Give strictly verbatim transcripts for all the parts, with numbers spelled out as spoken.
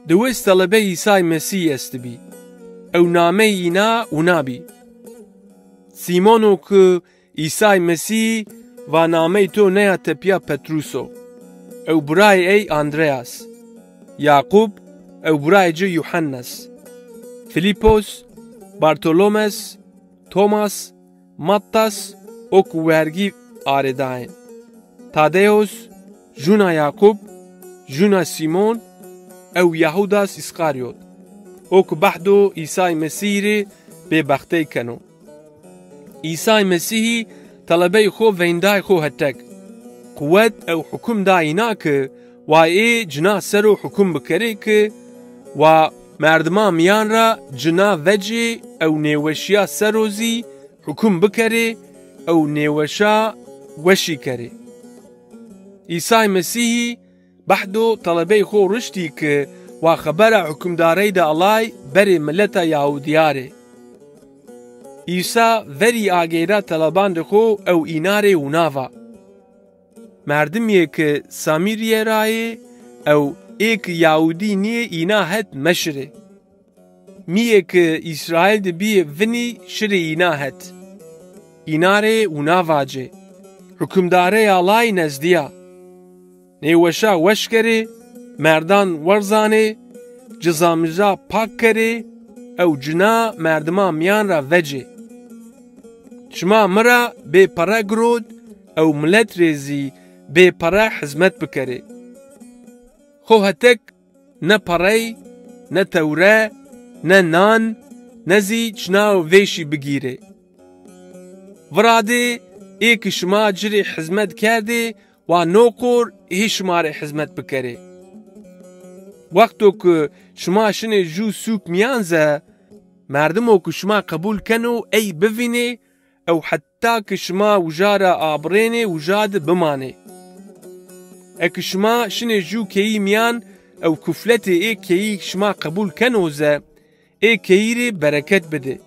Diwês telebey Îsay Mesîhî estibî. Ew nameyê îna wina bî. Sîmono ki Îsay Mesîhî va nameyê to neya tepîya Petrus o. Ew birayê ey Andreas. Yaqûb, ew birayê ci Yuhennes. Filîpos, Bartolomes, Tomas, Mattas o ki wergî arêdayên. Tadeos, jûna Yaqûb, jûna Sîmon, ew Yahûdas Îskarîyot o ki behdo Îsay Mesîhî rê bêbextey keno. Îsay Mesîhî telebey xo veynday xo hetek. Quwet ew hukum da îna ki wa ê cina ser o hukum bikerê ki wa merdima mîyan ra cina vecê ew nêweşîya ser o zî hukum bikerê ew nêweşa weşî kerê. Îsay Mesîhî behdo telebey xo riştî ki wa xebera hukimdareyda Ellay berê mileta Yahûdîya rê. Îsa verî ageyra telebandê xo ew îna rê wina va: Merdimîyê ki Samîrîye ra yê ew ê ki Yahûdî nîyê îna het meşirê. Mîyê ki Îsraîl de bîyê vinî şirê îna het. Îna rê wina vacê: Hukimdareya Ellay nezdî ya. Nêweşa weş kerê, merdan werzanê, cizamîza pak kerê ew cina merdima mîyan ra vecê. Şima mi ra bê pere girot ew milet rê zî bê pere hizmet bikerê. Xo hetek ne perey, ne tewre, ne nan, ne zî çinaw vêşî bigîrê. Viradê ê ki şima ci rê hizmet kerdê wa no qor hê şima rê hizmet bikerê. Wexto ki şima şinê jû sûk mîyan ze, merdimo ki şima qebul keno ey bivînê ew heta ki şima wija ra abirênê wija di bimanê. Eki şima şinê jû keyî mîyan ew kufletê ê keyî şima qebul keno ze, ê keyî rê bereket bidê.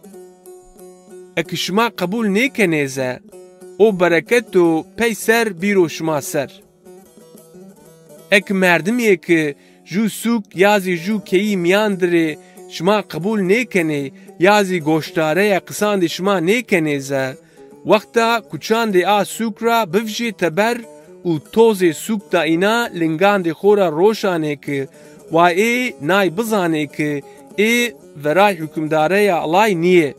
Eki şima qebul nêkenê ze, o bereketo peyser bîro şima ser. Eki merdimîyê ki jû sûk ya zî jû keyî mîyan di rê şima qebul nêkenê ya zî goşdareya qisandê şima nêkenê ze, wexta kuçandê a sûk ra bivjê teber û tozê sûk da îna lingandê xo ra roşanê ki wa ê nay bizanê ki ê veray hukimdareya Ellay nîyê.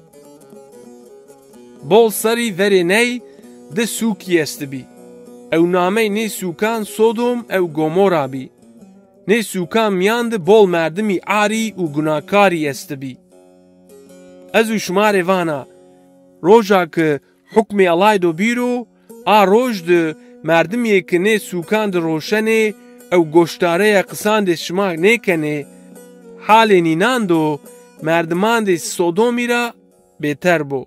Bol serrî verê ney di sûkî estibî. Ew namey nê sûkan Sodom ew Gomora bî. Nê sûkan mîyan di bol merdimî arî û gunakarî estibî. Ez û şima rê vana, roja ki hukmê Ellay do bîro, a roj di merdimîyê ki nê sûkan di roşenê ew goşdareya qisandê şima nêkenê, halê nînan do merdimandê Sodomî ra bêter bo.